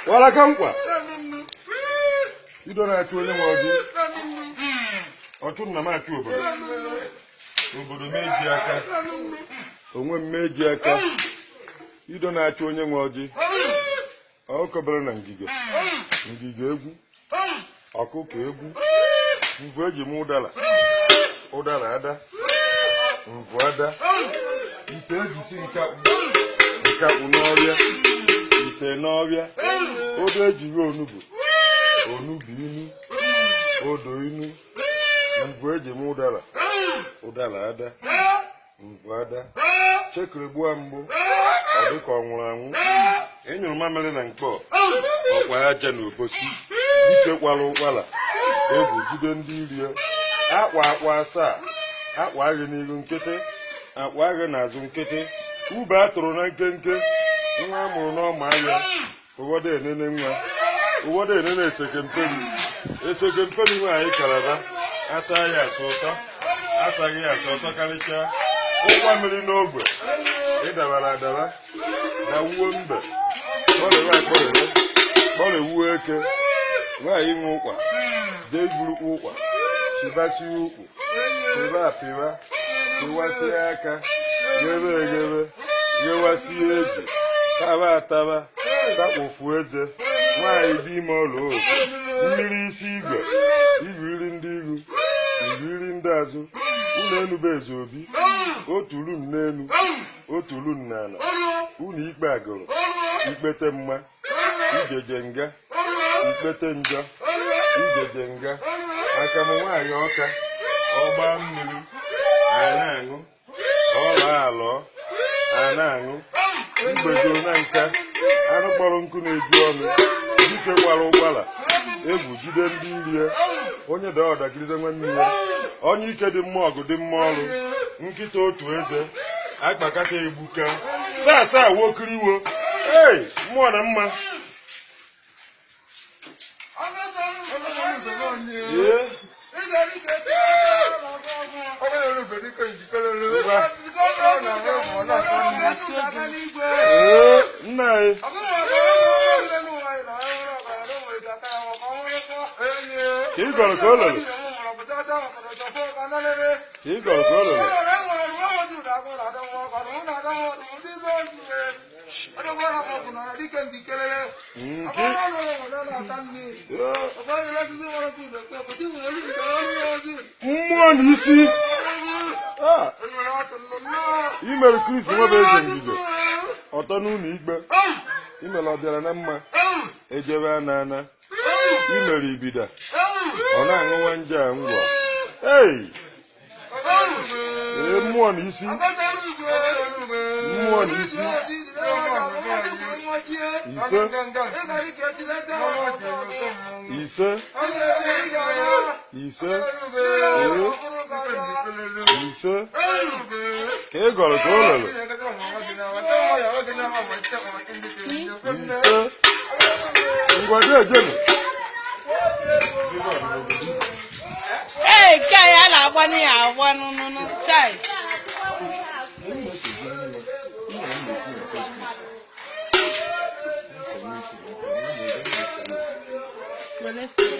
Walaka nkwa ido na-achụ onye nwe ọjị ọchụ nna m achụ obodo obodo m eji aka onwe m eji aka ido na-achụ onye nwe ọjị ọkụkọ bere na ngige ngige egwu ọkụkọ egwu mvu eji m ụdara ụdara ada mvu ada ite eji si nkakwu nkakwu n'ọbịa ite n'ọbịa odo ejighị onugbu onugbu inu odo inu mvu eji m ụdara ụdara ada mvu ada chekiri gbua mgbu ọ dịka ọ nwụrụ anwụ ịnyụrụ mamịrị na mkpọ ọkwa aja na obosi dike kwara ụkwara egwu jide ndị irie akwa akwa asaa akwa agha n'ihu nkịtị akwa agha n'azụ nkịtị ube a tụrụ na nkenke nwa a mụrụ n'ọma ahịa ụfọdụ enene nwa ụfọdụ enene esekemperi esekemperi nwaanyị kalaba asaghị asa ụtọ asaghị asa ụtọ karịchaa ụkwa mmiri n'ogwe ịdabara adaba dawuo mbe kpọrewe akpọrewe kpọrewuo eke nwaanyị nwe ụkwa jee burukwa ụkwa chibasie ukwu pịba apịba pịwasịa aka ghebe eghebe ghewasie eju taba ataba takpofu eze nwaanyị dị ime ọla otu mmiri isi igwe igwe iri ndị ihu igwe iri ndị azụ ụlọ enu bụ eze obi otu ru n'elu otu ru n'ala unu ikpe agụrụ ikpete mma ijeje nga ikpete njọ ijeje nga akamụ nwaanyị ọka ọgba mmiri a na-aṅụ ọla alọ a na-aṅụ mgbezoro na nka anụ kpọrọ nkụ na-eju ọnụ dike kwara ụkwara egwu jide ndị irie onye daa ọdagide nwanne ya onye ike dị mma ọgụ dị mma ọrụ nkịta otu eze akpakata egbuka saa saa wokiriwo ei mmụọ na mma ee ee nna anyị ka ị gọrọ ka o lere ka ị gọrọ ka o lere nke mmụọ na isi a imere Chris nwebe eze ngige ọtọ n'ụlọ ikpe imere ọ bịara na mma ejebe ana ana imere ibida ọ na-aṅụwa nje a ngwọ ei ee mmụọ na isi mmụọ na isi ise ise ise ee ise ka ị gọrọ ka o lere ise ngwa dị ejenu Ee, nke a na-agbanụ ya agba nụnụnụ chai. Were sị.